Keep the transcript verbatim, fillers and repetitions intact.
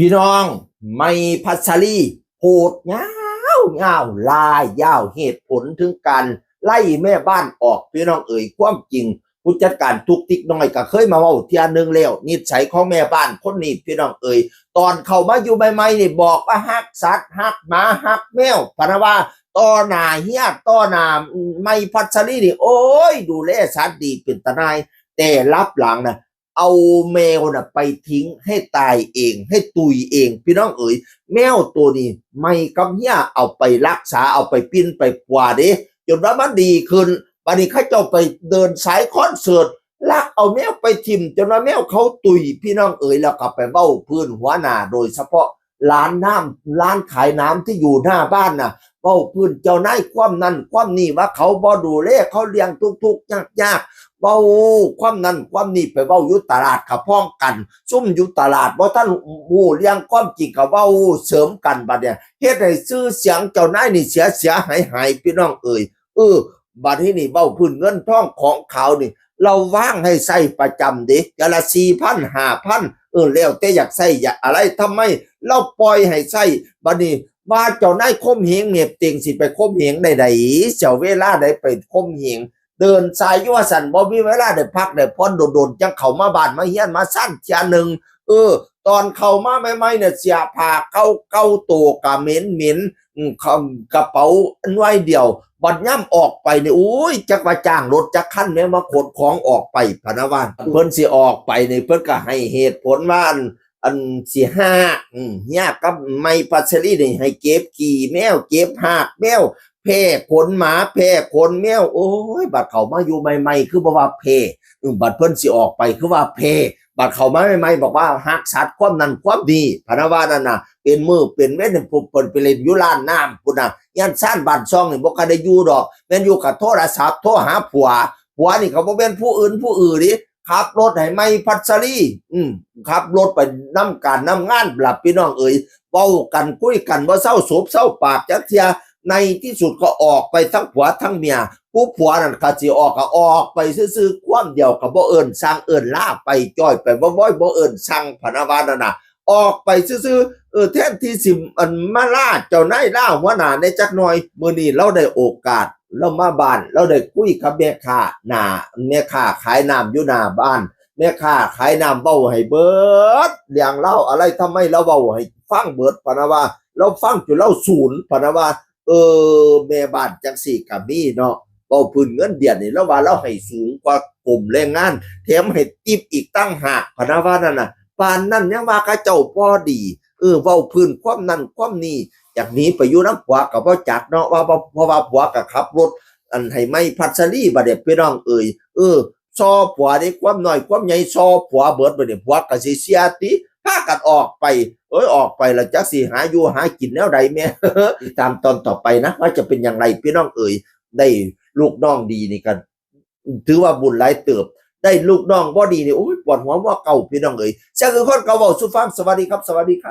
พี่น้อง ใหม่พัชรี โพสต์ยาวยาว ลายยาว เหตุผลถึงการไล่แม่บ้านออก พี่น้องเอ๋ย ความจริง ผู้จัดการตุ๊กติ๊กน้อยก็เคยมาเว้าเทื่อหนึ่งแล้ว นิสัยของแม่บ้านคนนี้ พี่น้องเอ๋ย ตอนเข้ามาอยู่ใหม่ๆนี่ บอกว่าฮักสัตว์ ฮักหมา ฮักแมว พะนะว่า ต่อหน้าเฮีย ต่อหน้าใหม่พัชรีนี่ โอ้ย ดูแลสัตว์ดีเป็นตาหน่าย แต่ลับหลังนะ เอาแมวน่ะไปทิ้งให้ตายเอง ให้ตุยเอง พี่น้องเอ๋ย แมวตัวนี้ ใหม่กับเฮียเอาไปรักษา เอาไปปิ้นไปปัวเด้ จนว่ามันดีขึ้น บัดนี้เขาเจ้าไปเดินสายคอนเสิร์ต ลักเอาแมวไปถิ่ม จนว่าแมวเขาตุย พี่น้องเอ๋ย แล้วก็ไปเว้าพื้นหัวหน้า โดยเฉพาะร้านน้ำ ร้านขายน้ำที่อยู่หน้าบ้านน่ะ เว้าพื้นเจ้านายความนั่นความนี่ ว่าเขาบ่ดูแล เขาเลี้ยงทุกข์ๆยากๆ เว้าความนั่นความนี่ ไปเว้าอยู่ตลาดกะพ้องกัน ซุมอยู่ตลาดบ่ทันฮู้เรื่องความจริงก็เว้าเสริมกัน บัดเนี่ยเฮ็ดให้ชื่อเสียงเจ้านายนี่เสียเสียหายหาย พี่น้องเอ๋ย เออ บัดนี้นี่เว้าพื้นเงินทองของเขานี่ เราวางให้ใช้ประจำเด้ เทื่อละสี่พัน ห้าพัน เออ แล้วแต่อยากใช้อยากอะไร ทำไมเราปล่อยให้ใช้ บัดนี้ว่าเจ้านายข่มเหง เมบเต็งสิไปข่มเหงได้ใด เสียเวลาใดไปข่มเหง เดินสายอยู่ว่าซั่น บ่มีเวลาได้พักได้ผ่อน โดนๆจั่งเข้ามาบ้านมาเฮือนมาซานเทื่อหนึ่ง เออ ตอนเข้ามาใหม่ๆเนี่ย เสื้อผ้าเก่าๆ โตก็เหม็นๆ อืม กระเป๋าหน่วยเดียว บัดยามออกไปนี่ โอ้ย จักว่าจ้างรถจักคันแม่มาขนของออกไป พะนะว่า เพิ่นสิออกไปนี่ เพิ่นก็ให้เหตุผลว่า อัน อันสิหาก อืม เฮียกับใหม่พัชรีนี่ให้เก็บขี้แมว เก็บหากแมว แพร่ขนหมา แพร่ขนแมว โอ้ย บัดเข้ามาอยู่ใหม่ๆ คือบ่ว่าแพร่ อืม บัดเพิ่นสิออกไป คือว่าแพร่ บัดเข้ามาใหม่ๆ บอกว่าฮักสัตว์ความนั่นความนี่ พะนะว่านั่นน่ะ เป็นมื้อเป็นเว็น พวกเพิ่นไปเล่นอยู่ลานน้ำพุ้นน่ะ เฮือนซานบ้านช่องนี่บ่ค่อยได้อยู่ดอก แม่นอยู่กับโทรศัพท์โทรหาผัว ผัวนี่ก็บ่แม่นผู้อื่นผู้อื่นเด้ ขับรถให้ใหม่พัชรี อืม ขับรถไปนำการนำงานล่ะ พี่น้องเอ๋ย เว้ากันคุยกันบ่เซาสบเซาปากจักเทื่อ ในที่สุดก็ออกไปทั้งผัวทั้งเมีย ผู้ผัวนั่นก็สิออกก็ออกไปซื่อๆ ความเดียวก็บ่เอิ้นสั่งเอิ้นลา ไปจ้อยไปบ่บ่อย บ่เอิ้นสั่ง พะนะว่านั่นน่ะ ออกไปซื่อๆ เออ แทนที่สิ อัน มาลาเจ้านายลาหัวหน้าแหน่จักหน่อย มื้อนี้เราได้โอกาส เรามาบ้าน เราได้คุยกับแม่ค้าหน้า แม่ค้าขายน้ำอยู่หน้าบ้าน แม่ค้าขายน้ำเว้าให้เบิดเรื่องราวอะไร ทำไมเราเว้าให้ฟังเบิด พะนะว่า เราฟังจนเราสูน พะนะว่า เออ แม่บ้านจังซี่ก็มีเนาะ เว้าพื้นเงินเดือนนี่ เราว่าเราให้สูงกว่ากรมแรงงาน แถมให้ทิปอีกต่างหาก พะนะว่านั่นน่ะ ปานนั้นยังว่าเขาเจ้าบ่ดี เออ เว้าพื้นความนั่นความนี่ อยากหนีไปอยู่นำผัวก็บ่จักเนาะ ว่า ว่า เพราะว่าผัวก็ขับรถ อัน ให้ใหม่พัชรี บัดนี้พี่น้องเอ๋ย เออ ซอผัวเด้ ความน้อยความใหญ่ซอผัวเบิด บัดนี้ผัวก็สิเสียติ พากันออกไป เอ้ย ออกไปแล้วจักสิหาอยู่หากินแนวใดแม่ ติดตามตอนต่อไปนะ ว่าจะเป็นอย่างไร พี่น้องเอ๋ย ได้ลูกน้องดีนี่ก็ถือว่าบุญหลายเติบ ได้ลูกน้องบ่ดีนี่ โอ้ย ปวดหัวหัวเก่า พี่น้องเอ๋ย เสียงคือคนเก่าเว้าสู่ฟัง สวัสดีครับ สวัสดีครับ